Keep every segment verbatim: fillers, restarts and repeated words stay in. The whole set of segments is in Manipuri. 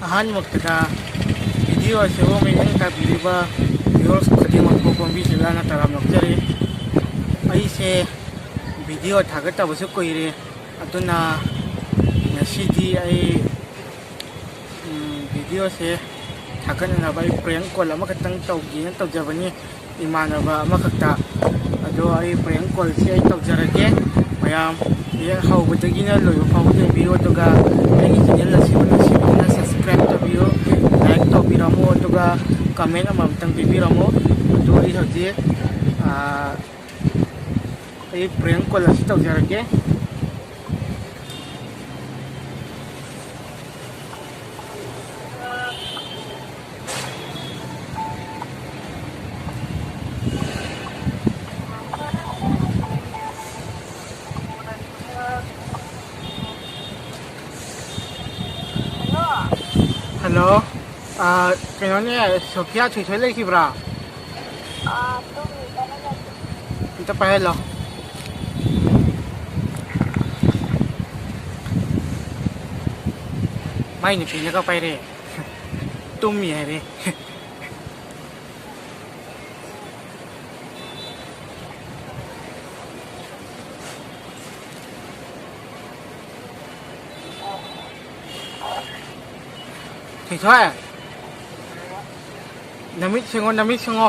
ꯑꯍꯥꯟꯕꯃꯛꯇꯗ video ꯑꯁꯤꯕꯨ ꯃꯤꯠꯌꯦꯡ ꯇꯥꯕꯤꯔꯤꯕ viewers ꯈꯨꯗꯤꯡꯃꯛꯄꯨ ꯄꯣꯝꯕꯤꯁꯤꯂꯥꯅ ꯇꯔꯥꯝꯅ ꯑꯣꯛꯆꯔꯤ꯫ ꯑꯩꯁꯦ video ꯊꯥꯒꯠꯇꯕꯁꯨ ꯀꯨꯏꯔꯦ, ꯑꯗꯨꯅ ꯉꯁꯤꯗꯤ ꯑꯩ, ꯎꯝ, videoꯁꯦ ꯊꯥꯒꯠꯅꯅꯕ ꯑꯩ prank call ꯑꯃꯈꯛꯇꯪ ꯇꯧꯒꯦꯅ ꯇꯧꯖꯕꯅꯤ꯫ ꯏꯃꯥꯟꯅꯕ ꯑꯃꯈꯛꯇ꯫ ꯑꯗꯣ ꯑꯩ prank callꯁꯤ ꯑꯩ ꯇꯧꯖꯔꯒꯦ꯫ ꯃꯌꯥꯝ ꯍꯦꯛ ꯍꯧꯕꯗꯒꯤꯅ ꯂꯣꯏꯕ ꯐꯥꯎꯕ ꯌꯦꯡꯕꯤꯌꯨ, ꯑꯗꯨꯒ ꯑꯩꯒꯤ channel ꯑꯁꯤꯕꯨ ꯅꯨꯡꯁꯤꯕꯤꯗꯨꯅ subscribe ꯇꯧꯕꯤꯌꯨ, like ꯇꯧꯕꯤꯔꯝꯃꯨ, ꯑꯗꯨꯒ comment ꯑꯃꯃꯝꯇꯪ ꯄꯤꯕꯤꯔꯝꯃꯨ꯫ ꯑꯗꯣ ꯑꯩ ꯍꯧꯖꯤꯛ, ꯑꯥ, ꯑꯩ prank call ꯑꯁꯤ ꯇꯧꯖꯔꯛꯀꯦ꯫ Hello. ꯑꯥ, ꯀꯩꯅꯣꯅꯦ, ꯁꯣꯐꯤꯌꯥ ꯊꯣꯏꯊꯣꯏ ꯂꯩꯈꯤꯕ꯭ꯔꯥ? ꯑꯝꯇ ꯄꯥꯏꯍꯜꯂꯣ꯫ ꯃꯥꯏ ꯅꯨꯄꯤꯅꯒ ꯄꯥꯏꯔꯛꯑꯦ꯫ ꯇꯨꯝꯃꯤ ꯍꯥꯏꯔꯦ꯫ ꯊꯣꯏꯊꯣꯏ, ꯅꯃꯤꯠ ꯁꯤꯡꯉꯣ, ꯅꯃꯤꯠ ꯁꯤꯡꯉꯣ꯫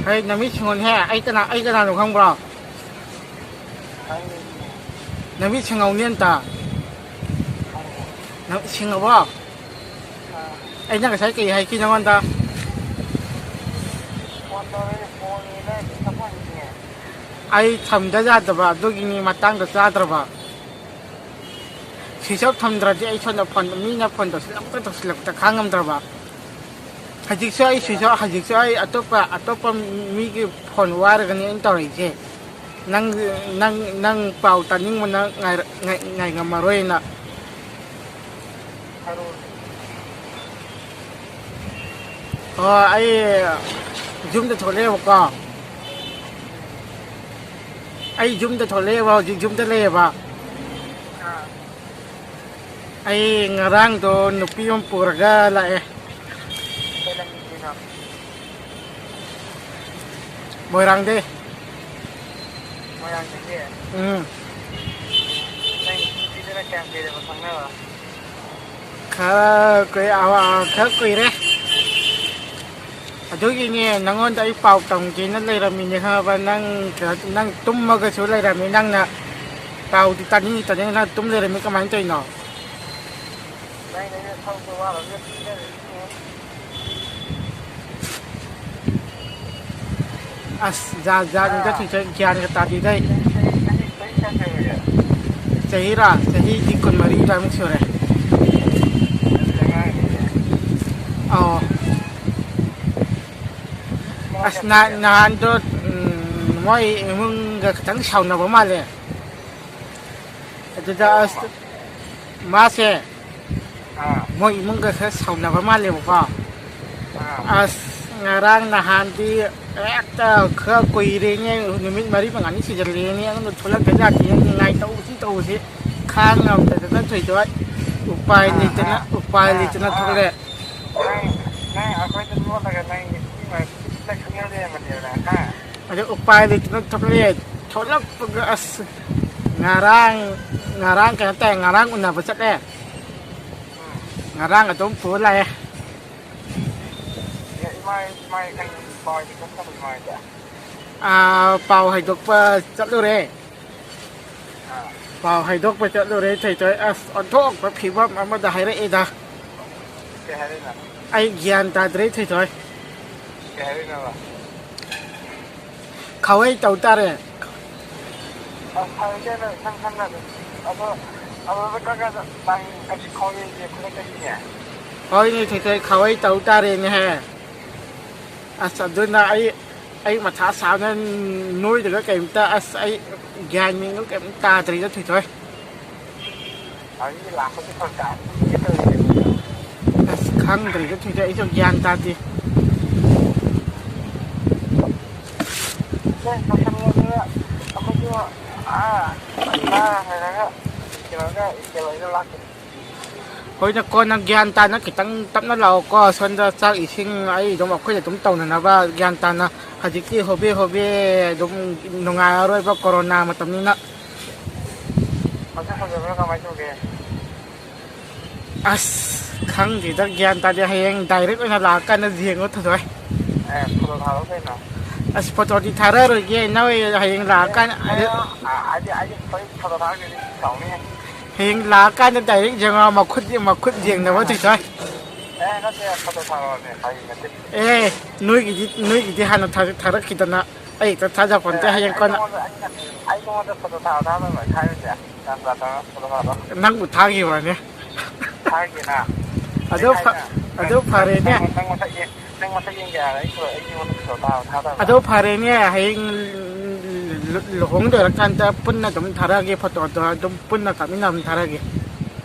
ꯍꯩ, ꯅꯃꯤꯠ ꯁꯤꯡꯉꯣꯅꯦꯍꯦ꯫ ꯑꯩ ꯀꯅꯥ, ꯑꯩ ꯀꯅꯥꯅꯣ ꯈꯪꯕ꯭ꯔꯣ? ꯅꯃꯤꯠ ꯁꯤꯡꯍꯧꯅꯦ ꯑꯝꯇ꯫ ꯅꯪ ꯁꯤꯡꯉꯕꯣ? ꯑꯩꯅ ꯉꯁꯥꯏ ꯀꯩ ꯍꯥꯏꯈꯤ ꯅꯉꯣꯟꯗ? ꯑꯩ ꯊꯝꯗ ꯌꯥꯗꯕ, ꯑꯗꯨꯒꯤꯅꯤ ꯃꯇꯥꯡꯗ ꯆꯥꯗ꯭ꯔꯕ꯫ Switch off ꯊꯝꯗ꯭ꯔꯗꯤ ꯑꯩ ꯁꯣꯝꯗ phone, ꯃꯤꯅ phone ꯇꯧꯁꯤꯜꯂꯛꯄ ꯇꯧꯁꯤꯜꯂꯛꯄꯗ ꯈꯥꯡꯉꯝꯗ꯭ꯔꯕ꯫ ꯍꯧꯖꯤꯛꯁꯨ ꯑꯩ switch off, ꯍꯧꯖꯤꯛꯁꯨ ꯑꯩ ꯑꯇꯣꯞꯄ, ꯑꯇꯣꯞꯄ ꯃꯤꯒꯤ phone ꯋꯥꯏꯔꯒꯅꯤ ꯑꯩꯅ ꯇꯧꯔꯛꯏꯁꯦ꯫ ꯅꯪ, ꯅꯪ, ꯅꯪ ꯄꯥꯎ ꯇꯥꯅꯤꯡꯕꯅ ꯉꯥꯏꯔ-, ꯉꯥꯏ-, ꯉꯥꯏꯉꯝꯃꯔꯣꯏꯅ꯫ ꯑꯣ, ꯑꯩ ꯌꯨꯝꯗ ꯊꯣꯛꯂꯛꯑꯦꯕꯀꯣ꯫ ꯑꯩ ꯌꯨꯝꯗ ꯊꯣꯛꯂꯛꯑꯦꯕ, ꯍꯧꯖꯤꯛ ꯌꯨꯝꯗ ꯂꯩꯌꯦꯕ꯫ ꯑꯩ ꯉꯔꯥꯡꯗꯣ ꯅꯨꯄꯤ ꯑꯃ ꯄꯨꯔꯒ ꯂꯥꯛꯑꯦ꯫ ꯃꯣꯏꯔꯥꯡꯗꯩ꯫ ꯃꯣꯏꯔꯥꯡꯗꯒꯤ? ꯎꯝ꯫ ꯅꯪ ꯅꯨꯄꯤꯗꯨꯅ ꯀꯌꯥꯝ ꯀꯨꯏꯔꯕ ꯈꯪꯅꯕ? ꯈꯔ ꯀꯨꯏ-, ꯑ, ꯈꯔ ꯀꯨꯏꯔꯦ꯫ ꯑꯗꯨꯒꯤꯅꯦ ꯅꯪꯉꯣꯟꯗ ꯑꯩ ꯄꯥꯎ ꯇꯝꯒꯦꯅ ꯂꯩꯔꯝꯃꯤꯅꯦ ꯈꯪꯉꯕ? ꯅꯪ, ꯅꯪ ꯇꯨꯝꯃꯒꯁꯨ ꯂꯩꯔꯝꯃꯤ꯫ ꯅꯪꯅ ꯄꯥꯎꯗꯤ ꯇꯥꯅꯤꯡ ꯇꯥꯅꯤꯡ ꯅꯪ ꯇꯨꯝ ꯂꯩꯔꯝꯃꯤ, ꯀꯃꯥꯏꯅ ꯇꯧꯔꯤꯅꯣ? ꯑꯁ, ꯖꯥꯠ ꯖꯥꯠꯅꯤꯗ ꯊꯣꯏꯊꯣꯏ, ꯒ꯭ꯌꯥꯟꯒ ꯇꯥꯗꯦꯗ ꯑꯩ꯫ ꯆꯍꯤꯔꯥ? ꯆꯍꯤꯗꯤ ꯀꯨꯟꯃꯔꯤ ꯑꯗꯨꯋꯥꯏꯃꯨꯛ ꯁꯨꯔꯦ꯫ ꯑꯧ꯫ ꯑꯁ, ꯅꯍꯥꯟ, ꯅꯍꯥꯟꯗꯣ, ꯎꯝ, ꯃꯣꯏ ꯏꯃꯨꯡꯒ ꯈꯤꯇꯪ ꯁꯥꯎꯅꯕ ꯃꯥꯜꯂꯦ꯫ ꯑꯗꯨꯗ ꯑꯁ, ꯃꯥꯁꯦ ꯑꯥ꯫ ꯃꯣꯏ ꯏꯃꯨꯡꯒ ꯈꯔ ꯁꯥꯎꯅꯕ ꯃꯥꯜꯂꯦꯕꯀꯣ꯫ ꯑꯥ꯫ ꯑꯁ, ꯉꯔꯥꯡ ꯅꯍꯥꯟꯗꯤ ꯍꯦꯛꯇ ꯈꯔ ꯀꯨꯏꯔꯦꯅꯦ, ꯅꯨꯃꯤꯠ ꯃꯔꯤ ꯃꯉꯥꯅꯤ ꯁꯨꯖꯜꯂꯛꯑꯦꯅꯦ, ꯑꯩꯉꯣꯟꯗ ꯊꯣꯛꯂꯛꯇ ꯌꯥꯗꯦ, ꯅꯤꯡꯉꯥꯏ ꯇꯧꯕꯁꯤ ꯇꯧꯕꯁꯤ ꯈꯥꯡ ꯉꯝꯗꯗꯅ ꯊꯣꯏꯗꯣꯏ ꯎꯄꯥꯏ ꯑꯥ, ꯂꯩꯇꯅ, ꯑꯥ, ꯎꯄꯥꯏ ꯑꯥ, ꯂꯩꯇꯅ ꯑꯥ꯫ ꯊꯣꯛꯂꯛꯑꯦ꯫ ꯅꯪ, ꯅꯪ ꯑꯩꯈꯣꯏꯗ ꯂꯣꯠꯂꯒ ꯅꯪ ꯃꯤ ꯃꯔꯛꯇ ꯈꯪꯅ ꯂꯩꯔꯝꯕꯅꯦꯕ ꯅꯪ, ꯍꯥ? ꯑꯗꯨ ꯎꯄꯥꯏ ꯂꯩꯇꯅ ꯊꯣꯛꯂꯛꯑꯦ꯫ ꯊꯣꯛꯂꯛꯄꯒ ꯑꯁ, ꯉꯔꯥꯡ, ꯉꯔꯥꯡ ꯀꯩꯅꯣ ꯇꯧꯋꯦ, ꯉꯔꯥꯡ ꯎꯅꯕ ꯆꯠꯂꯦ꯫ ꯎꯝ꯫ ꯉꯔꯥꯡ ꯑꯗꯨꯝ ꯄꯨꯔ ꯂꯥꯛꯑꯦ꯫ ꯑꯦ, ꯏꯃꯥ, ꯏꯃꯥ ꯀꯩꯅꯣ, ꯄꯥꯎꯗꯤ ꯀꯔꯝ ꯇꯧꯕ ꯏꯃꯥ ꯍꯣꯏꯗꯤ? ꯑꯥ, ꯄꯥꯎ ꯍꯥꯏꯗꯣꯛꯄ ꯆꯠꯂꯨꯔꯦ꯫ ꯑꯥ꯫ ꯄꯥꯎ ꯍꯥꯏꯗꯣꯛꯄ ꯆꯠꯂꯨꯔꯦ, ꯊꯣꯏꯊꯣꯏ꯫ ꯑꯁ, ꯑꯣꯟꯊꯣꯛꯄ ꯐꯤꯕꯝ ꯑꯃꯗ ꯍꯥꯏꯔꯛꯏꯗ꯫ ꯀꯩ ꯍꯥꯏꯔꯛꯏꯅꯣ? ꯑꯩ ꯒ꯭ꯌꯥꯟ ꯇꯥꯗ꯭ꯔꯦ, ꯊꯣꯏꯊꯣꯏ꯫ ꯀꯩ ꯍꯥꯏꯔꯛꯏꯅꯣꯕ? ꯈꯥꯎꯋꯩ ꯇꯧ ꯇꯥꯔꯦ꯫ ꯑꯁ, ꯐꯔꯦ ꯀꯩꯅꯣ, ꯏꯁꯝ ꯁꯝꯅ ꯑꯗꯨꯝ꯫ ꯑꯗꯣ, ꯑꯗꯣ ꯀ-, ꯀ-, ꯀ-, ꯇꯥꯡ ꯀꯩꯁꯨ ꯈꯥꯎꯋꯩꯁꯦ ꯈꯨꯗꯛꯇꯒꯤꯅꯦ꯫ ꯍꯣꯏꯅꯦ, ꯊꯣꯏꯊꯣꯏ, ꯈꯥꯎꯋꯩ ꯇꯧ ꯇꯥꯔꯦꯅꯦꯍꯦ꯫ ꯑꯁ, ꯑꯗꯨꯅ ꯑꯩ, ꯑꯩ ꯃꯊꯥ ꯁꯥꯕꯅ ꯅꯣꯏꯗꯒ ꯀꯩꯝꯇ, ꯑꯁ, ꯑꯩ ꯒ꯭ꯌꯥꯟ ꯃꯦꯟꯒ ꯀꯩꯝ ꯇꯥꯗ꯭ꯔꯤꯗ, ꯊꯣꯏꯊꯣꯏ꯫ ꯑꯗꯨꯗꯤ ꯂꯥꯛꯄꯁꯨ ꯐꯔꯛ ꯇꯥꯔꯅꯤ꯫ ꯑꯁ, ꯈꯪꯗ꯭ꯔꯦꯗ ꯊꯣꯏꯗ, ꯑꯩꯁꯨ ꯒ꯭ꯌꯥꯟ ꯇꯥꯗꯦ꯫ ꯅꯣꯏ ꯂꯣꯏꯁꯟꯅꯗꯅ ꯑꯩꯈꯣꯏꯁꯨ, ꯑꯥ, ꯑꯥ ꯍꯥꯏꯔꯒ ꯀꯩꯅꯣꯒ ꯏꯁꯀꯦꯜ ꯑꯣꯏꯅ ꯂꯥꯛꯀꯅꯤ꯫ ꯍꯣꯏꯅꯦ, ꯀꯣꯟꯅ ꯒ꯭ꯌꯥꯟ ꯇꯥꯅ ꯈꯤꯇꯪ ꯇꯞꯅ ꯂꯥꯛꯑꯣꯀꯣ꯫ ꯁꯣꯝꯗ ꯆꯥꯛ ꯏꯁꯤꯡ ꯑꯩ ꯑꯗꯨꯝ ꯑꯩꯈꯣꯏꯅ ꯑꯗꯨꯝ ꯇꯧꯅꯅꯕ ꯒ꯭ꯌꯥꯟ ꯇꯥꯅ꯫ ꯍꯧꯖꯤꯛꯇꯤ ꯍꯣꯕꯦ ꯍꯣꯕꯦ ꯑꯗꯨꯝ ꯅꯨꯡꯉꯥꯏꯔꯔꯣꯏꯕ, ꯀꯣꯔꯣꯅꯥ ꯃꯇꯝꯅꯤꯅ꯫ ꯃꯁꯛ ꯐꯖꯕ꯭ꯔꯥ ꯀꯃꯥꯏꯅ ꯇꯧꯒꯦ? ꯑꯁ, ꯈꯪꯗꯦꯗ, ꯒ꯭ꯌꯥꯟ ꯇꯥꯗꯦ꯫ ꯍꯌꯦꯡ ꯗꯥꯏꯔꯦꯛ ꯑꯣꯏꯅ ꯂꯥꯛꯑꯀꯥꯟꯗ ꯌꯦꯡꯉꯣ, ꯊꯣꯏꯗꯣꯏ꯫ ꯑꯦ, ꯐꯣꯇꯣ ꯊꯥꯔꯛꯑꯣ ꯀꯩꯅꯣ꯫ ꯑꯁ, ꯐꯣꯇꯣꯗꯤ ꯊꯥꯔꯛꯑꯔꯣꯏꯒꯦ, ꯅꯣꯏ ꯍꯌꯦꯡ ꯑꯦ, ꯂꯥꯛꯑꯀꯥꯟꯗ꯫ ꯑꯦ, ꯑ, ꯑꯩꯗꯤ, ꯑꯩꯗꯤ ꯐꯣꯇꯣ ꯊꯥꯔꯛꯇ꯭ꯔꯗꯤ ꯁꯥꯎꯅꯤ꯫ ꯍꯌꯦꯡ ꯂꯥꯛꯑꯀꯥꯟꯗ ꯗꯥꯏꯔꯦꯛ ꯌꯦꯡꯉꯣ, ꯃꯈꯨꯠ, ꯃꯈꯨꯠ ꯌꯦꯡꯅꯕ ꯊꯣꯏꯗꯣꯏ꯫ ꯑꯦ, ꯅꯠꯇꯦ, ꯐꯣꯇꯣ ꯊꯥꯔꯛꯑꯣꯅꯦ, ꯐꯥꯒꯤ ꯅꯠꯇꯦ꯫ ꯑꯦ, ꯅꯣꯏꯒꯤꯗꯤ, ꯅꯣꯏꯒꯤꯗꯤ ꯍꯥꯟꯅ ꯊꯥꯔꯛ-, ꯊꯥꯔꯛꯈꯤꯗꯅ꯫ ꯑꯩ ꯍꯦꯛꯇ ꯊꯥꯖꯄꯣꯟꯇꯦ, ꯑꯦ, ꯑꯩ, ꯍꯌꯦꯡ ꯑꯩ ꯀꯣꯟꯅ꯫ ꯅꯉꯣꯟꯗ, ꯑꯩ, ꯑꯩ ꯅꯉꯣꯟꯗ ꯐꯣꯇꯣ ꯊꯥꯔꯣ ꯊꯥꯔꯣ ꯂꯣꯏ ꯍꯥꯏꯔꯣꯏꯁꯦ꯫ ꯒ꯭ꯌꯥꯟ ꯇꯥꯗꯕ ꯐꯣꯇꯣ ꯊꯥꯔꯣ꯫ ꯅꯪꯕꯨ ꯊꯥꯈꯤꯕ꯭ꯔꯅꯦ? ꯊꯥꯈꯤꯅ꯫ ꯑꯗꯨ ꯑꯩ ꯐ-, ꯍꯥꯏꯅ꯫ ꯑꯗꯨ ꯐꯔꯦꯅꯦ꯫ ꯅꯪ, ꯅꯪ ꯃꯁꯛ ꯌꯦꯡ-, ꯅꯪ ꯃꯁꯛ ꯌꯦꯡꯒꯦ ꯍꯥꯏꯔ ꯑꯩ ꯐꯣꯇꯣ, ꯑꯩ ꯅꯉꯣꯟꯗ ꯐꯣꯇꯣ ꯊꯥꯔꯣ ꯊꯥꯗꯕ꯭ꯔꯥ? ꯑꯗꯨ ꯐꯔꯦꯅꯦ, ꯍꯌꯦꯡ ꯂꯨ-, ꯂꯨꯍꯣꯡ ꯂꯣꯏꯔꯀꯥꯟꯗ ꯄꯨꯟꯅ ꯑꯗꯨꯝ ꯊꯥꯔꯛꯑꯒꯦ ꯐꯣꯇꯣꯗꯣ, ꯑꯗꯨꯝ ꯄꯨꯟꯅ ꯀꯥꯞꯃꯤꯟꯅ ꯑꯗꯨꯝ ꯊꯥꯔꯛꯑꯒꯦ꯫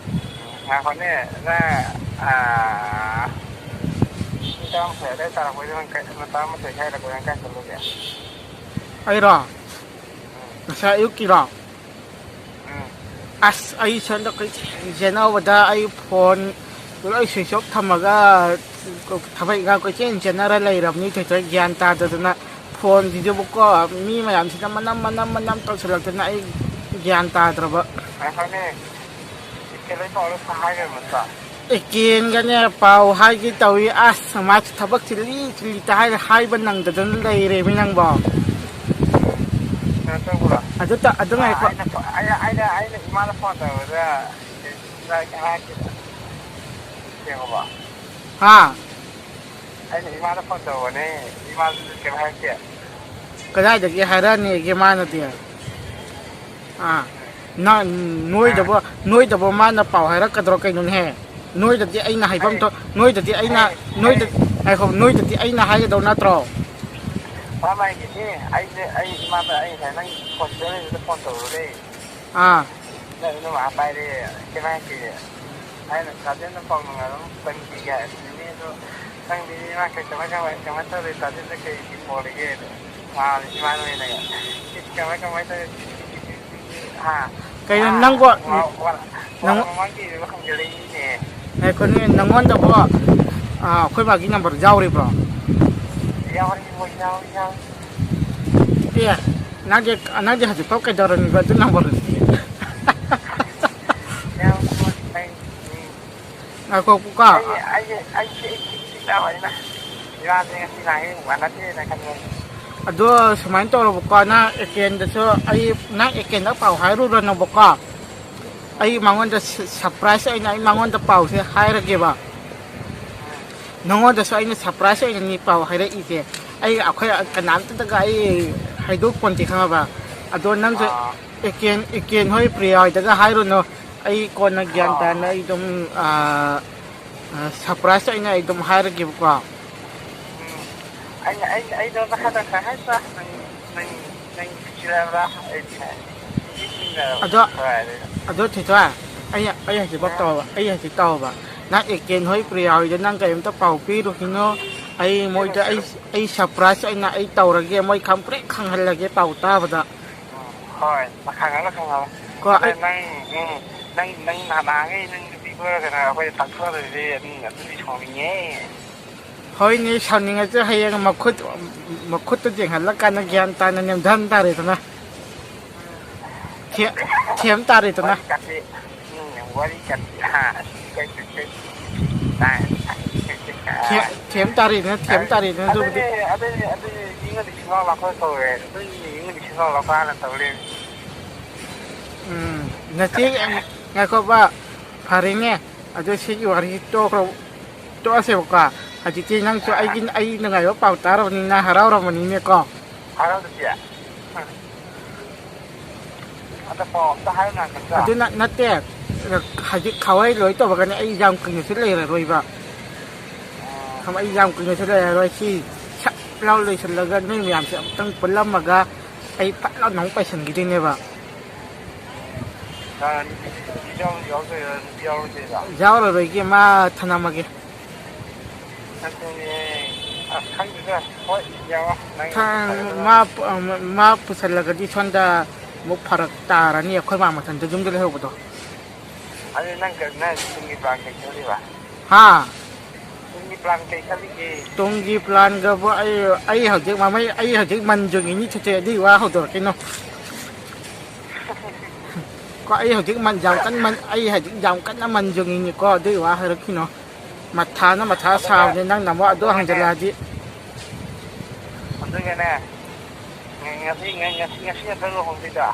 ꯉꯥꯏꯈꯣꯅꯦ, ꯅꯪ, ꯑꯥ, ꯄꯨꯡ ꯇꯔꯥꯃꯥꯊꯣꯏ ꯑꯗꯥꯏ ꯇꯥꯔꯛꯄꯩꯗ ꯅꯪ ꯀꯥꯏ-, ꯇꯔꯥꯃꯥꯊꯣꯏ ꯁ꯭ꯋꯥꯏꯗ ꯅꯪ ꯀꯥꯏ ꯆꯠꯂꯨꯒꯦ? ꯑꯩꯔꯣ? ꯎꯝ꯫ ꯉꯁꯥꯏ ꯑꯌꯨꯛꯀꯤꯔꯣ? ꯎꯝ꯫ ꯑꯁ, ꯑꯩ ꯁꯣꯝꯗ ꯀꯣꯏꯆꯦꯟ ꯆꯦꯟꯅꯕꯗ ꯑꯩ ꯐꯣꯟ ꯂꯣꯏ switch off ꯊꯝꯃꯒ ꯊꯕꯛ ꯏꯪꯈꯥꯡ ꯀꯣꯏꯆꯦꯟ ꯆꯦꯟꯅꯔ ꯂꯩꯔꯕꯅꯤ, ꯊꯣꯏꯊꯣꯏ, ꯒ꯭ꯌꯥꯟ ꯇꯥꯗꯗꯅ꯫ ꯐꯣꯟꯁꯤꯁꯨꯕꯀꯣ, ꯃꯤ ꯃꯌꯥꯝꯁꯤꯅ ꯃꯅꯝ, ꯃꯅꯝ, ꯃꯅꯝ ꯇꯧꯁꯤꯜꯂꯛꯇꯅ ꯑꯩ ꯒ꯭ꯌꯥꯟ ꯇꯥꯗ꯭ꯔꯕ꯫ ꯉꯥꯏꯈꯣꯅꯦ, ꯏꯁꯀꯦꯜ ꯂꯣꯏ ꯇꯧꯔꯒ ꯍꯥꯏꯈ꯭ꯔꯕ ꯅꯠꯇ꯭ꯔꯣ? ꯑꯦ, ꯀꯦꯟꯒꯅꯦ ꯄꯥꯎ ꯍꯥꯏꯒꯦ ꯇꯧꯏ꯫ ꯑꯁ, ꯃꯥꯁꯨ ꯊꯕꯛ ꯆꯤꯜꯂꯤ, ꯆꯤꯜꯂꯤ ꯇ ꯍꯥꯏꯔ ꯍꯥꯏꯕ ꯅꯪꯗꯗꯅ ꯂꯩꯔꯦꯃꯤ ꯅꯪꯕꯣ꯫ ꯀꯩꯅꯣ ꯇꯧꯕ꯭ꯔꯣ? ꯑꯗꯨ ꯇ-, ꯑꯗꯨ ꯑꯥ, ꯉꯥꯏꯈꯣ꯫ ꯑꯩꯅ ꯐꯣ-, ꯑꯩꯅ, ꯑꯩꯅ, ꯑꯩꯅ ꯏꯃꯥꯗ ꯐꯣꯟ ꯇꯧꯕꯗ ꯀꯩ ꯍꯥꯏꯔꯛꯀꯦ? ꯌꯦꯡꯉꯣꯕ꯫ ꯍꯥ? ꯑꯩꯅ ꯏꯃꯥꯗ ꯐꯣꯟ ꯇꯧꯕꯅꯦ, ꯏꯃꯥꯗꯨꯁꯨ ꯀꯩꯝ ꯍꯥꯏꯔꯛꯇꯦ꯫ ꯀꯗꯥꯏꯗꯒꯤ ꯍꯥꯏꯔꯛꯑꯅꯤꯒꯦ ꯃꯥꯅꯗꯤ? ꯑꯥ, ꯅ-, ꯑꯥ꯫ ꯅꯣꯏꯗꯕꯨ, ꯅꯣꯏꯗꯕꯨ ꯃꯥꯅ ꯄꯥꯎ ꯍꯥꯏꯔꯛꯀꯗ꯭ꯔꯣ ꯀꯩꯅꯣꯅꯦꯍꯦ? ꯅꯣꯏꯗꯗꯤ ꯑꯩꯅ ꯍꯥꯏꯐꯝ ꯑꯩ, ꯊꯣꯛ-, ꯅꯣꯏꯗꯗꯤ ꯑꯩꯅ, ꯑꯩ, ꯅꯣꯏꯗ-, ꯑꯩ ꯉꯥꯏꯈꯣ, ꯅꯣꯏꯗꯗꯤ ꯑꯩꯅ ꯍꯥꯏꯒꯗꯧ ꯅꯠꯇ꯭ꯔꯣ? ꯃꯥ ꯃꯥꯒꯤꯅꯦ, ꯑꯩꯁꯦ, ꯑꯩ ꯏꯃꯥꯗ ꯑꯩ ꯉꯁꯥꯏ ꯅꯪ ꯐꯣꯟ ꯆꯠꯂꯤꯗꯨꯗ ꯐꯣꯟ ꯇꯧꯔꯨꯔꯦ꯫ ꯑꯥ꯫ ꯅꯪ ꯅꯃꯥ ꯄꯥꯏꯔꯦ, ꯀꯩꯝ ꯍꯥꯏꯔꯛꯇꯦ꯫ ꯑꯩꯅ ꯇꯥꯗꯦꯅ ꯄꯥꯎ ꯅꯨꯡꯉꯥꯏꯕ ꯑꯃ ꯇꯝꯕꯤꯒꯦ ꯍꯥꯏꯕꯅꯤꯅꯦ, ꯑꯗꯣ ꯅꯪꯗꯤ ꯏꯃꯥ ꯀꯩ ꯀꯃꯥꯏ, ꯀꯃꯥꯏ, ꯀꯃꯥꯏ ꯇꯧꯔꯤ? ꯇꯥꯗꯦꯗ ꯀꯩ ꯀꯣꯜꯂꯤꯒꯦ? ꯃꯥ ꯏꯃꯥꯅ ꯑꯣꯏꯅ ꯀꯃꯥꯏ, ꯀꯃꯥꯏ ꯇꯧꯔꯤ? ꯍꯥ? ꯀꯩꯅꯣ ꯅꯪꯕꯣ? ꯋꯥ-, ꯋꯥ-, ꯅꯪ ꯋꯥ ꯃꯃꯥꯡꯒꯤꯗꯨ ꯍꯪꯖꯜꯂꯛꯏꯅꯤꯅꯦ꯫ ꯉꯥꯏꯈꯣꯅꯦ, ꯅꯪꯉꯣꯟꯗꯕꯣ, ꯑ, ꯑꯩꯈꯣꯏ ꯕꯥꯒꯤ ꯅꯝꯕꯔ ꯌꯥꯎꯔꯤꯕ꯭ꯔꯣ? ꯌꯥꯎꯔꯤ, ꯍꯣꯏ, ꯌꯥꯎꯔꯤ, ꯌꯥꯎꯔꯤ꯫ ꯑꯦ, ꯅꯪꯗꯤ, ꯅꯪꯗꯤ ꯍꯧꯖꯤꯛꯐꯥꯎ ꯀꯩꯗꯧꯔꯝꯃꯤꯕ ꯑꯗꯨ ꯅꯝꯕꯔꯗꯨꯗꯤ? ꯌꯥꯎꯔꯤ, ꯍꯣꯏ, ꯂꯩ, ꯎꯝ꯫ ꯉꯥꯏꯈꯣꯀꯣ꯫ ꯑꯩ, ꯑꯩ, ꯑꯩ, ꯑꯩ, ꯑꯩ, ꯑꯩ, ꯏꯔꯥꯁꯦ ꯉꯁꯤ ꯅꯍꯥꯟꯒꯩ ꯃꯥꯟꯅꯗꯦꯅ ꯈꯟꯕꯅꯤ꯫ ꯑꯗꯣ ꯁꯨꯃꯥꯏꯅ ꯇꯧꯔꯕꯀꯣ, ꯅꯪ ꯑꯦꯀꯦꯟꯗꯁꯨ ꯑꯩ, ꯅꯪ ꯑꯦꯀꯦꯟꯗ ꯄꯥꯎ ꯍꯥꯏꯔꯨꯔꯅꯣꯕꯀꯣ꯫ ꯑꯩ ꯃꯉꯣꯟꯗ ꯁ-, ꯁꯔꯄ꯭ꯔꯥꯏꯖ ꯑꯣꯏꯅ ꯑꯩ ꯃꯉꯣꯟꯗ ꯄꯥꯎꯁꯦ ꯍꯥꯏꯔꯒꯦꯕ꯫ ꯅꯉꯣꯟꯗꯁꯨ ꯑꯩꯅ ꯁꯔꯄ꯭ꯔꯥꯏꯖ ꯑꯣꯏꯅꯅꯤ ꯄꯥꯎ ꯍꯥꯏꯔꯛꯏꯁꯦ꯫ ꯑꯩ, ꯑꯩꯈꯣꯏ ꯀꯅꯥꯝꯇꯗꯒ ꯑꯩ ꯍꯥꯏꯗꯣꯛꯄꯣꯟꯇꯦ, ꯈꯪꯉꯕ? ꯑꯗꯣ ꯅꯪꯁꯨ ꯑꯥ꯫ ꯑꯦꯀꯦꯟ, ꯑꯦꯀꯦꯟ ꯍꯣꯏ, ꯄ꯭ꯔꯤꯌꯥ ꯍꯣꯏꯗꯒ ꯍꯥꯏꯔꯨꯅꯨ꯫ ꯑꯩ ꯀꯣꯟꯅ ꯒ꯭ꯌꯥꯟ ꯑꯥ꯫ ꯇꯥꯅ ꯑꯩ ꯑꯗꯨꯝ, ꯑꯥ, ꯑꯥ, ꯁꯔꯄ꯭ꯔꯥꯏꯖ ꯑꯣꯏꯅ ꯑꯩ ꯑꯗꯨꯝ ꯍꯥꯏꯔꯒꯦꯕꯀꯣ꯫ ꯎꯝ꯫ ꯑꯩꯅ, ꯑꯩꯅ, ꯑꯩ ꯅꯉꯣꯟꯗ ꯍꯥꯏꯗꯣꯛꯈ꯭ꯔꯦ ꯍꯥꯏꯗ꯭ꯔꯥ? ꯅꯪ, ꯅꯪ, ꯅꯪ ꯅꯨꯡꯁꯤꯔꯕ꯭ꯔꯥ? ꯑꯩꯗꯤ ꯅꯤꯡꯁꯤꯡꯗꯅ ꯑꯗꯣ, ꯍꯣꯏ, ꯑꯗꯨꯗ꯫ ꯑꯗꯣ ꯊꯣꯏꯊꯣꯏ, ꯑꯩ, ꯑꯩ ꯍꯧꯖꯤꯛꯐꯥꯎ ꯑꯥ꯫ ꯇꯧꯔꯕ, ꯑꯩ ꯍꯧꯖꯤꯛ ꯇꯧꯔꯕ꯫ ꯅꯪ ꯑꯦꯀꯦꯟ ꯍꯣꯏ, ꯄ꯭ꯔꯤꯌꯥ ꯍꯣꯏꯗ ꯅꯪ ꯀꯔꯤꯝꯇ ꯄꯥꯎ ꯄꯤꯔꯨꯈꯤꯅꯣ꯫ ꯑꯩ ꯃꯣꯏꯗ ꯄꯤꯔꯣꯏ, ꯑꯩ, ꯄꯤꯔꯣꯏ꯫ ꯑꯩ ꯁꯔꯄ꯭ꯔꯥꯏꯖ ꯑꯣꯏꯅ ꯑꯩ ꯇꯧꯔꯒꯦ, ꯃꯣꯏ ꯈꯪꯄ꯭ꯔꯦꯛ ꯈꯪꯍꯜꯂꯒꯦ ꯄꯥꯎ ꯇꯥꯕꯗ꯫ ꯍꯣꯏ, ꯈꯪꯍꯜꯂꯣ, ꯈꯪꯍꯜꯂꯣ꯫ ꯀꯣ, ꯑꯗ ꯑꯩ ꯅꯪ, ꯎꯝ, ꯅꯪ, ꯅꯪ ꯅꯍꯥꯟ, ꯅꯍꯥꯟꯈꯩ ꯅꯪ ꯅꯨꯄꯤ ꯀꯣꯏꯔꯒꯅ ꯑꯩꯈꯣꯏꯗ ꯇꯥꯛꯊꯣꯔꯛꯏꯁꯦ ꯑꯗꯨꯝ, ꯑꯗꯨꯗꯤ ꯁꯥꯎꯅꯤꯡꯉꯦ꯫ ꯍꯣꯏꯅꯦ, ꯁꯥꯎꯅꯤꯡꯉꯁꯨ ꯍꯌꯦꯡ ꯃꯈꯨꯠ, ꯃꯈꯨꯠꯇ ꯌꯦꯡꯍꯜꯂꯀꯥꯟꯗ ꯒ꯭ꯌꯥꯟ ꯇꯥꯅ ꯅꯦꯝꯊꯍꯟ ꯇꯥꯔꯦꯗꯅ꯫ ꯊꯦ-, ꯊꯦꯝ ꯇꯥꯔꯦꯗꯅ꯫ ꯋꯥꯔꯤ ꯀꯥꯁꯦ, ꯎꯝ, ꯋꯥꯔꯤ ꯀꯥꯁꯦ, ꯍꯥ, ꯑꯁ, ꯀꯩ, ꯀꯩ, ꯀꯩ, ꯀꯩ, ꯊꯦ-, ꯊꯦꯝ ꯇꯥꯔꯦꯗꯅ, ꯊꯦꯝ ꯇꯥꯔꯦꯗꯅ ꯑꯗꯨꯕꯨꯗꯤ꯫ ꯑꯗꯨꯅꯦ, ꯑꯗꯨꯅꯦ, ꯑꯗꯨꯅꯦ, ꯌꯨꯝꯒꯗꯤ ꯁꯨꯡꯂꯥꯛ ꯂꯥꯛꯄ ꯇꯧꯔꯦ꯫ ꯑꯗꯨꯅꯤꯅꯦ, ꯌꯨꯝꯒꯗꯤ ꯁꯨꯡꯂꯥꯛ ꯂꯥꯛꯄ ꯍꯥꯟꯅ ꯇꯧ ꯂꯩꯔꯝꯃꯤ꯫ ꯎꯝ, ꯅꯆꯦ, ꯉꯥꯏꯈꯣꯕ, ꯐꯔꯦꯅꯦ꯫ ꯑꯗꯨ ꯁꯤꯒꯤ ꯋꯥꯔꯤ ꯇꯣꯛꯈ꯭ꯔꯣ, ꯇꯣꯛꯑꯁꯦꯕꯀꯣ꯫ ꯍꯧꯖꯤꯛꯇꯤ ꯅꯪꯁꯨ ꯑꯥ꯫ ꯑꯩꯒꯤ, ꯑꯩ ꯅꯨꯡꯉꯥꯏꯕ ꯄꯥꯎ ꯇꯥꯔꯕꯅꯤꯅ ꯍꯔꯥꯎꯔꯝꯃꯅꯤꯅꯦꯀꯣ꯫ ꯍꯔꯥꯎꯗꯗꯤ? ꯎꯝ꯫ ꯑꯗ ꯄꯥꯎ ꯑꯝꯇ ꯍꯥꯏꯌꯨ ꯉꯥꯛꯇ꯫ ꯑꯗꯨꯅ ꯅꯠꯇꯦ, ꯍꯧꯖꯤꯛ ꯈꯋꯥꯏ ꯂꯣꯏ ꯇꯧꯔꯒꯅꯤ ꯑꯩ ꯌꯥꯝ ꯀꯨꯏꯅꯁꯨ ꯂꯩꯔꯔꯣꯏꯕ꯫ ꯑꯥ꯫ ꯈꯪꯉꯕ? ꯑꯩ ꯌꯥꯝ ꯀꯨꯏꯅꯁꯨ ꯂꯩꯔꯔꯣꯏ꯫ ꯁꯤ ꯁꯠ ꯂꯥꯎ ꯂꯣꯏꯁꯤꯜꯂꯒ ꯅꯣꯏ ꯃꯌꯥꯝꯁꯦ ꯑꯃꯨꯛꯇꯪ ꯄꯨꯜꯂꯝꯃꯒ ꯑꯩ ꯐꯠ ꯂꯥꯎꯅ ꯑꯃꯨꯛ ꯄꯥꯏꯁꯤꯟꯈꯤꯗꯣꯏꯅꯦꯕ꯫ ꯑꯥ, ꯅꯨꯄꯤ, ꯅꯨꯄꯤ ꯌꯥꯎ-, ꯌꯥꯎꯗꯣꯏꯔꯥ? ꯅꯨꯄꯤ ꯌꯥꯎꯔꯣꯏꯗꯣꯏꯔꯥ? ꯌꯥꯎꯔꯔꯣꯏꯒꯦ, ꯃꯥ ꯊꯅꯝꯃꯒꯦ꯫ ꯑꯗꯨꯅꯦ꯫ ꯑꯁ, ꯈꯪꯗꯦꯗ꯫ ꯍꯣꯏ, ꯌꯦꯡꯉꯣ꯫ ꯅꯪ ꯈꯪ-, ꯐꯔꯦꯗꯅ꯫ ꯃꯥ ꯄꯨ-, ꯃꯥ ꯄꯨꯁꯜꯂꯒꯗꯤ ꯁꯣꯝꯗ ꯑꯃꯨꯛ ꯐꯔꯛ ꯇꯥꯔꯅꯤ ꯑꯩꯈꯣꯏ ꯃꯥ ꯃꯊꯟꯇ ꯌꯨꯝꯗ ꯂꯩꯍꯧꯕꯗꯣ꯫ ꯑꯗꯨ ꯅꯪ ꯀ-, ꯅꯪ ꯇꯨꯡꯒꯤ plan ꯀꯩ ꯈꯜꯂꯤꯕ? ꯍꯥ? ꯇꯨꯡꯒꯤ plan ꯀꯩ ꯈꯜꯂꯤꯒꯦ? ꯇꯨꯡꯒꯤ planꯒꯕꯨ ꯑꯩ, ꯑꯩ ꯍꯧꯖꯤꯛ ꯃꯃꯩ, ꯑꯩ ꯍꯧꯖꯤꯛ ꯃꯟ ꯌꯨꯡꯉꯤꯅꯤ ꯊꯣꯏꯊꯣꯏ, ꯑꯗꯨꯒꯤ ꯋꯥ ꯍꯧꯗꯣꯔꯛꯀꯅꯣ꯫ ꯀꯣ, ꯑꯩ ꯍꯧꯖꯤꯛ ꯃꯟ ꯌꯥꯝ ꯀꯟꯅ ꯃꯟ-, ꯑꯩ ꯍꯧꯖꯤꯛ ꯌꯥꯝ ꯀꯟꯅ ꯃꯟ ꯌꯨꯡꯉꯤꯅꯤꯀꯣ, ꯑꯗꯨꯒꯤ ꯋꯥ ꯍꯥꯏꯔꯛꯈꯤꯅꯣ꯫ ꯃꯊꯥꯅ ꯃꯊꯥ ꯑꯗꯨꯒ, ꯁꯥꯕꯅꯦ, ꯅꯪꯅ ꯑꯃꯨꯛ ꯑꯗꯨ ꯑꯗꯨꯒꯅꯦ, ꯍꯪꯖꯜꯂꯛꯑꯗꯤ꯫ ꯑꯗꯨꯒꯅꯦ, ꯉ-, ꯉꯁꯤ, ꯉ-, ꯉꯁꯤ, ꯉꯁꯤ ꯅꯠꯇ꯭ꯔꯣ ꯂꯨꯍꯣꯡꯗꯣꯏꯗꯣ?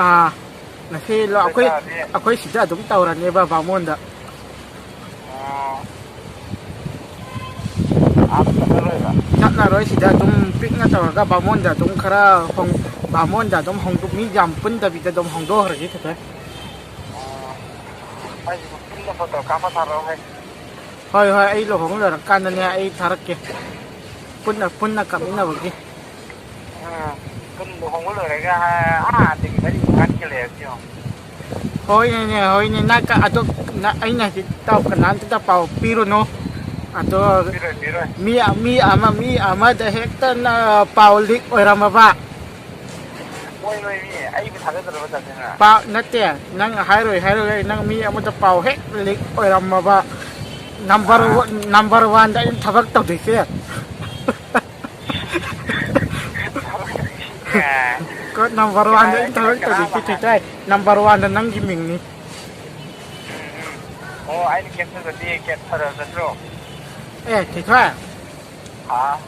ꯑꯥ, ꯉꯁꯤ ꯂꯣ-, ꯑꯗꯨ ꯑꯩꯈꯣꯏ, ꯑꯣꯏꯇꯥꯔꯗꯤ ꯑꯩꯈꯣꯏ ꯁꯤꯗ ꯑꯗꯨꯝ ꯇꯧꯔꯅꯦꯕ ꯕꯥꯃꯣꯟꯗ꯫ ꯑꯣ꯫ ꯑꯥꯗ ꯆꯠꯂꯔꯣꯏꯕ? ꯆꯠꯂꯔꯣꯏ, ꯁꯤꯗ ꯑꯗꯨꯝ ꯄꯤꯛꯅ ꯇꯧꯔꯒ ꯕꯥꯃꯣꯟꯗ ꯑꯗꯨꯝ ꯈꯔ ꯍꯣꯡ-, ꯕꯥꯃꯣꯟꯗ ꯑꯗꯨꯝ ꯍꯣꯡꯗꯣꯛ-, ꯃꯤ ꯌꯥꯝ ꯄꯨꯟꯗꯕꯤꯗ ꯑꯗꯨꯝ ꯍꯣꯡꯗꯣꯛꯈ꯭ꯔꯒꯦ ꯈꯤꯇꯪ꯫ ꯑꯣ꯫ ꯑꯩꯁꯨ ꯄꯨꯟꯅ photo ꯀꯥꯞꯄ ꯊꯥꯔꯛꯑꯣꯍꯦ꯫ ꯍꯣꯏ, ꯍꯣꯏ, ꯑꯩ ꯂꯨꯍꯣꯡ ꯂꯣꯏꯔꯀꯥꯟꯗꯅꯦ ꯑꯩ ꯊꯥꯔꯛꯀꯦ꯫ ꯄꯨꯟꯅ, ꯄꯨꯟꯅ ꯀꯥꯞꯃꯤꯟꯅꯕꯒꯤ꯫ ꯑꯥ, ꯄꯨꯟ-, ꯂꯨꯍꯣꯡꯕ ꯂꯣꯏꯔꯒ, ꯑꯥ, ꯑꯥꯗꯒꯤ ꯃꯔꯤ ꯃꯉꯥ ꯊꯤꯜꯂꯛꯑꯦ ꯁꯤꯌꯣ꯫ ꯍꯣꯏꯅꯦ, ꯍꯣꯏꯅꯦ, ꯅꯪ ꯀ-, ꯑꯗꯣ ꯅ-, ꯑꯩꯅ ꯍꯧꯖꯤꯛ ꯏꯇꯥꯎ ꯀꯅꯥꯝꯇꯗ ꯄꯥꯎ ꯄꯤꯔꯨꯅꯨ꯫ ꯑꯗꯣ ꯄꯤꯔꯣꯏ, ꯄꯤꯔꯣꯏ꯫ ꯃꯤ, ꯃꯤ ꯑꯃ, ꯃꯤ ꯑꯃꯗ ꯍꯦꯛꯇ ꯅ-, ꯄꯥꯎ leak ꯑꯣꯏꯔꯝꯃꯕ꯫ ꯑꯣꯏꯔꯣꯏ ꯃꯤ, ꯑꯩꯕꯨ ꯊꯥꯖꯗ꯭ꯔꯕ ꯇꯥꯃꯣꯅ? ꯄꯥꯎ ꯅꯠꯇꯦ, ꯅꯪ ꯍꯥꯏꯔꯣꯏ, ꯍꯥꯏꯔꯣꯏ, ꯅꯪ ꯃꯤ ꯑꯃꯗ ꯄꯥꯎ ꯍꯦꯛ leak ꯑꯣꯏꯔꯝꯃꯕ꯫ Number ꯑꯥ꯫ One, number oneꯗ ꯑꯩꯅ ꯊꯕꯛ ꯇꯧꯗꯣꯏꯁꯦ꯫ ꯑꯥ꯫ ꯀꯣ, number oneꯗ ꯀꯅꯥ-, ꯑꯩꯅ ꯊꯕꯛ ꯀꯅꯥ ꯇꯧꯗꯣꯏꯁꯦ, ꯍꯥꯏ-, ꯊꯣꯏꯊꯣꯏ꯫ Number oneꯗ ꯅꯪꯒꯤ ꯃꯤꯡꯅꯤ꯫ ꯎꯝ, ꯎꯝ꯫ ꯑꯣ, ꯑꯩꯅ captureꯗꯗꯤ ꯀꯦꯞ ꯐꯔꯕ ꯅꯠꯇ꯭ꯔꯣ? ꯑꯦ, ꯊꯣꯏꯊꯣꯏ꯫ ꯍꯥ?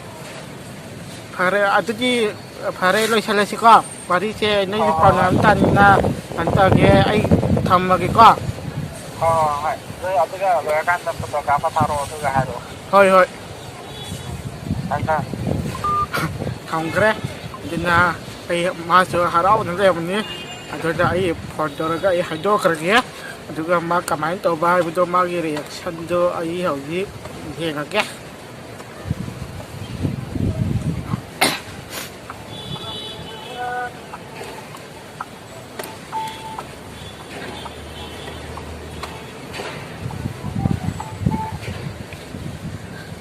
ꯐꯔꯦ, ꯑꯗꯨꯗꯤ ꯐꯔꯦ, ꯂꯣꯏꯁꯜꯂꯁꯤꯀꯣ꯫ ꯋꯥꯔꯤꯁꯦ ꯅꯣꯏꯁꯨ ꯍꯣꯏ, ꯄꯥꯎ ꯍꯣꯏ, ꯍꯣꯏ꯫ ꯃꯌꯥꯝ ꯇꯥꯅꯤꯡꯅ ꯀꯩꯅꯣ ꯇꯧꯔꯒꯦ, ꯑꯩ ꯊꯝꯃꯒꯦꯀꯣ꯫ ꯍꯣꯏ, ꯍꯣꯏ, ꯍꯣꯏ꯫ ꯑꯗꯨ, ꯑꯗꯨꯒ ꯂꯣꯏꯔꯀꯥꯟꯗ photo ꯀꯥꯞꯄ ꯊꯥꯔꯛꯑꯣ, ꯑꯗꯨꯒ ꯍꯥꯏꯔꯛꯑꯣ꯫ ꯍꯣꯏ, ꯍꯣꯏ꯫ ꯊꯝꯃꯦ, ꯊꯝꯃꯦ꯫ ꯊꯝꯈ꯭ꯔꯦ꯫ ꯑꯗꯨꯅ ꯑꯩ, ꯃꯥꯁꯨ ꯍꯔꯥꯎꯅ ꯂꯩꯔꯝꯃꯅꯤ꯫ ꯑꯗꯨꯗ ꯑꯩ phone ꯇꯧꯔꯒ ꯑꯩ ꯍꯥꯏꯗꯣꯛꯈ꯭ꯔꯒꯦ꯫ ꯑꯗꯨꯒ ꯃꯥ ꯀꯃꯥꯏꯅ ꯇꯧꯕ ꯍꯥꯏꯕꯗꯣ, ꯃꯥꯒꯤ reactionꯗꯣ ꯑꯩ ꯍꯧꯖꯤꯛ ꯌꯦꯡꯉꯒꯦ꯫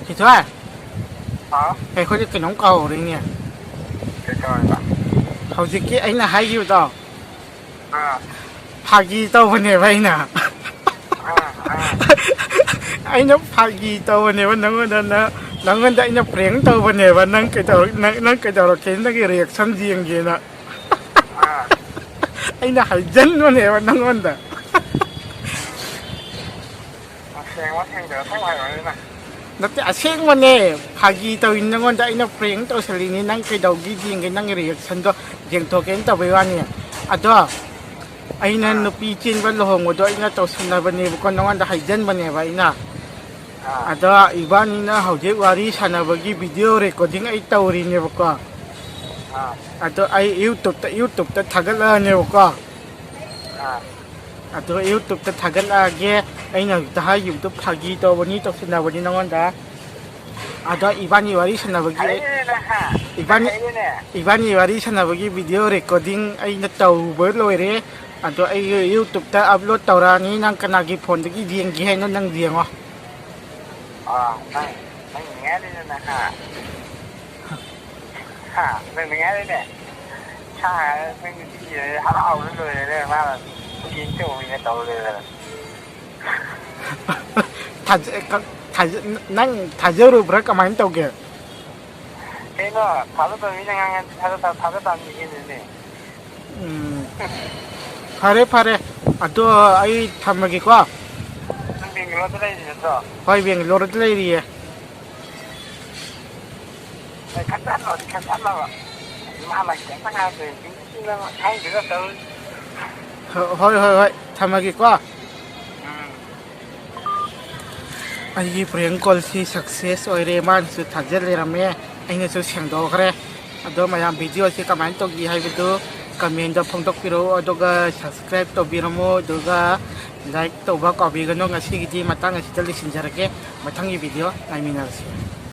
ꯊꯣꯏꯊꯣꯏ꯫ ꯍꯥꯎ? ꯑꯦ, ꯑꯩꯈꯣꯏꯗꯤ ꯀꯩꯅꯣꯝ ꯀꯥꯎꯍꯧꯔꯦꯅꯦ꯫ ꯀꯩ ꯀꯥꯎꯔꯤꯕ? ꯍꯧꯖꯤꯛꯀꯤ ꯑꯩꯅ ꯍꯥꯏꯈꯤꯕꯗꯣ, ꯑꯥ꯫ ꯐꯥꯒꯤ ꯇꯧꯕꯅꯦꯕ ꯑꯩꯅ꯫ ꯑꯥ, ꯑꯥ꯫ ꯑꯩꯅ ꯐꯥꯒꯤ ꯇꯧꯕꯅꯦꯕ ꯅꯪꯉꯣꯟꯗ, ꯅ-, ꯅꯪꯉꯣꯟꯗ ꯑꯩꯅ prank ꯇꯧꯕꯅꯦꯕ꯫ ꯅꯪ ꯀꯩꯗꯧꯔ-, ꯅꯪ, ꯅꯪ ꯀꯩꯗꯧꯔꯛꯀꯦ? ꯅꯪꯒꯤ reaction ꯌꯦꯡꯒꯦꯅ꯫ ꯑꯥ꯫ ꯑꯩꯅ ꯍꯥꯏꯖꯟꯕꯅꯦꯕ ꯅꯪꯉꯣꯟꯗ꯫ ꯑꯁꯦꯡꯕ ꯁꯦꯡꯗꯕ ꯁꯨꯝ ꯍꯥꯏꯕꯅꯤꯅ꯫ ꯅꯠꯇꯦ, ꯑꯁꯦꯡꯕꯅꯦ꯫ ꯐꯥꯒꯤ ꯇꯧꯔꯤꯅꯤ ꯅꯪꯉꯣꯟꯗ꯫ ꯑꯩꯅ prank ꯇꯧꯁꯜꯂꯤꯅꯤ꯫ ꯅꯪ ꯀꯩꯗꯧꯒꯦ ꯌꯦꯡꯒꯦ, ꯅꯪꯒꯤ reactionꯗꯣ ꯌꯦꯡꯊꯣꯛꯀꯦꯅ ꯇꯧꯕꯩ ꯋꯥꯅꯤ꯫ ꯑꯗꯣ ꯑꯩꯅ ꯑꯥ꯫ ꯅꯨꯄꯤ ꯆꯦꯟꯕ ꯂꯨꯍꯣꯡꯕꯗꯣ ꯑꯩꯅ ꯇꯧꯁꯟꯅꯕꯅꯦꯕꯀꯣ, ꯅꯉꯣꯟꯗ ꯍꯥꯏꯖꯟꯕꯅꯦꯕ ꯑꯩꯅ꯫ ꯑꯥ꯫ ꯑꯗꯣ ꯏꯕꯥꯅꯤꯅ ꯍꯧꯖꯤꯛ ꯋꯥꯔꯤ ꯁꯥꯟꯅꯕꯒꯤ video recording ꯑꯩ ꯇꯧꯔꯤꯅꯦꯕꯀꯣ꯫ ꯑꯥ꯫ ꯑꯗꯣ ꯑꯩ YouTubeꯇ, YouTubeꯇ ꯊꯥꯒꯠꯂꯛꯑꯅꯦꯕꯀꯣ꯫ ꯑꯥ꯫ ꯑꯗꯣ YouTubeꯇ ꯊꯥꯒꯠꯂꯛꯑꯒꯦ꯫ ꯑꯩꯅ ꯍꯧꯖꯤꯛꯇ ꯍꯥꯏꯈꯤꯕꯗꯣ ꯐꯥꯒꯤ ꯇꯧꯕꯅꯤ, ꯇꯧꯁꯤꯟꯅꯕꯅꯤ ꯅꯉꯣꯟꯗ꯫ ꯑꯗꯣ ꯏꯕꯥꯅꯤ ꯋꯥꯔꯤ ꯁꯥꯟꯅꯕꯒꯤ, ꯍꯩꯔꯦꯅꯦ, ꯍꯥ? ꯏꯕꯥꯅꯤ, ꯍꯩꯔꯦꯅꯦ꯫ ꯏꯕꯥꯅꯤ ꯋꯥꯔꯤ ꯁꯥꯟꯅꯕꯒꯤ video recording ꯑꯩꯅ ꯇꯧꯕ ꯂꯣꯏꯔꯦ꯫ ꯑꯗꯣ ꯑꯩ YouTubeꯇ upload ꯇꯧꯔꯛꯑꯅꯤ꯫ ꯅꯪ ꯀꯅꯥꯒꯤ phoneꯗꯒꯤ ꯌꯦꯡꯒꯦ ꯍꯥꯏꯅꯣ, ꯅꯪ ꯌꯦꯡꯉꯣ꯫ ꯑꯥ, ꯅꯪ, ꯅꯪ ꯌꯦꯡꯉꯦ ꯍꯥꯏꯔꯦꯅꯦ, ꯍꯥ? ꯍꯥ, ꯅꯪ ꯅꯨꯡꯉꯥꯏꯔꯦꯅꯦ꯫ ꯁꯥ ꯍꯥꯏꯔ ꯅꯪ ꯅꯨꯄꯤ ꯍꯔꯥꯎꯔ ꯂꯣꯏꯔꯦꯅꯦ, ꯃꯥꯅ ꯄꯨꯛꯅꯤꯡ ꯇꯧꯕꯤꯅꯦ ꯇꯧ ꯂꯩꯔꯦ꯫ ꯊꯥꯖ-, ꯀ-, ꯊꯥꯖ-, ꯅꯪ ꯊꯥꯖꯔꯨꯕ꯭ꯔꯥ? ꯀꯃꯥꯏꯅ ꯇꯧꯒꯦ? ꯀꯩꯅꯣ, ꯊꯥꯖꯗꯕ ꯃꯤꯅ ꯉꯥꯡꯉꯗꯤ ꯊꯥꯖ-, ꯊꯥꯖ ꯇꯥꯕꯅꯤ ꯀꯩꯅꯣꯅꯦ꯫ ꯎꯝ꯫ ꯐꯔꯦ, ꯐꯔꯦ꯫ ꯑꯗꯣ ꯑꯩ ꯊꯝꯃꯒꯦꯀꯣ꯫ ꯅꯪ ꯕꯦꯡꯒꯂꯣꯔꯗ ꯂꯩꯔꯤ ꯅꯠꯇ꯭ꯔꯣ? ꯍꯣꯏ, ꯕꯦꯡꯒꯂꯣꯔꯗ ꯂꯩꯔꯤꯌꯦ꯫ ꯍꯣꯏ, ꯈꯟꯖꯜꯂꯣ, ꯈꯟꯖꯜꯂꯣ꯫ ꯏꯃꯥꯅ ꯀꯩꯝꯇ ꯉꯥꯡꯗ꯭ꯔꯦ꯫ ꯅꯪ ꯈꯪꯗꯦꯗ ꯇꯧꯔꯤꯁꯦ꯫ ꯍꯣ-, ꯍꯣꯏ, ꯍꯣꯏ, ꯍꯣꯏ꯫ ꯊꯝꯃꯒꯦꯀꯣ꯫ ꯎꯝ꯫ ꯑꯩꯒꯤ prank callꯁꯤ success ꯑꯣꯏꯔꯦ꯫ ꯃꯥꯅꯁꯨ ꯊꯥꯖ ꯂꯩꯔꯝꯃꯦ, ꯑꯩꯅꯁꯨ ꯁꯦꯡꯗꯣꯛꯈ꯭ꯔꯦ꯫ ꯑꯗꯣ ꯃꯌꯥꯝ videoꯁꯤ ꯀꯃꯥꯏꯅ ꯇꯧꯒꯦ ꯍꯥꯏꯕꯗꯨ commentꯇ ꯐꯣꯡꯗꯣꯛꯄꯤꯔꯛꯎ꯫ ꯑꯗꯨꯒ subscribe ꯇꯧꯕꯤꯔꯝꯃꯨ꯫ ꯑꯗꯨꯒ like ꯇꯧꯕ ꯀꯥꯎꯕꯤꯒꯅꯨ꯫ ꯉꯁꯤꯒꯤꯗꯤ ꯃꯇꯥꯡ ꯑꯁꯤꯗ ꯂꯣꯏꯁꯤꯟꯖꯔꯒꯦ꯫ ꯃꯊꯪꯒꯤ video ꯉꯥꯏꯃꯤꯟꯅꯔꯁꯤ꯫